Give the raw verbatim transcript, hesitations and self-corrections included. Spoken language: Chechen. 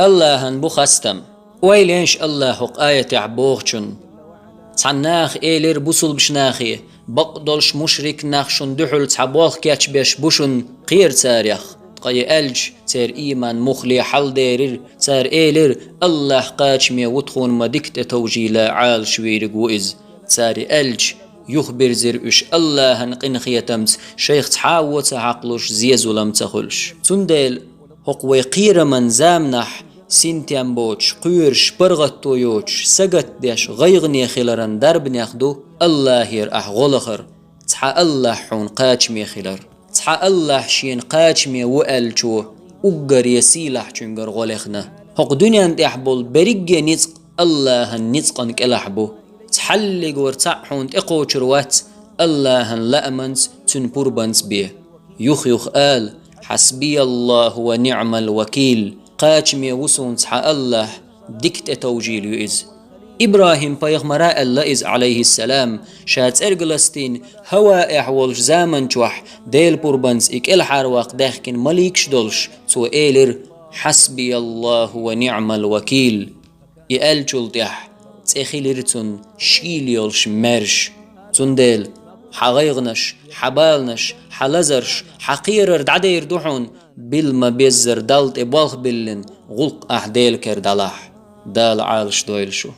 Аллахьан бу хастам. Ойла еш Аллахьа хӀокху аятехь бохучунна. Цхьана наха элира бусулбачу нахе, бакъдолуш мушрик нах шуна дуьхьал цхьа болх кечбеш бу шуна, кхера царех. Ткъа и аьлча, церан ийман муххале хьаладерира, цара элира: «Аллахь кхачаме ву, тхуна ма дика тӀетовжийла, Ӏалашо вийриг ву иза». Цара и аьлча, юхабирзира уьш Аллахьан къинхетамца, шайх цхьа а вон ца хьакхалуш, зен-зулам ца хуьлуш. Цундела хӀокху вай кхераман заманахь синтем боцуш, кхоьруш, паргӀато йоцуш, сагатдеш, гӀайгӀане хиларан дарбанех ду Аллахьера ахь гӀо лахар, цхьа Аллахь хьуна кхачаме хилар. Цхьа Аллахь шена кхачаме ву аьллачо уггаре сийлахьчуьнгара гӀо лехна. ХӀокху дуьнен тӀехь болу берриге ницкъ Аллахьан ницкъан кӀелахь бу. Цхьаллигора цхьаъ хьуна тӀекхочур вац Аллахьан лааманца, цуьнан пурбанца бен. Юх-юха ала: «Хьасбияллаху ва ниъмал вакил», кхачаме ву суна цхьа Аллахь, дика тӀетовжийла ю иза. ИбрахӀим-пайхамара аьлла иза, Ӏалайхиссалам, ша цӀерга ластийна хӀаваэхь волчу заман чохь Делан пурбанца и кӀелхьарваккха даьхкина маликаш долуш, цо элира: «Хьасбияллаху ва ниъмал вакил». И аьллачул тӀаьхьа цӀе хилира цунна шийла йолуш маьрша. Цундела хьан гӀайгӀанаш, хьан баланаш, хьан лазарш, хьан кхерар дӀадер ду хьуна, билма беззара Далла тӀе болх биллина, гӀуллакх ахь Делан кара дӀалахь. Дала Ӏалашдойла шу.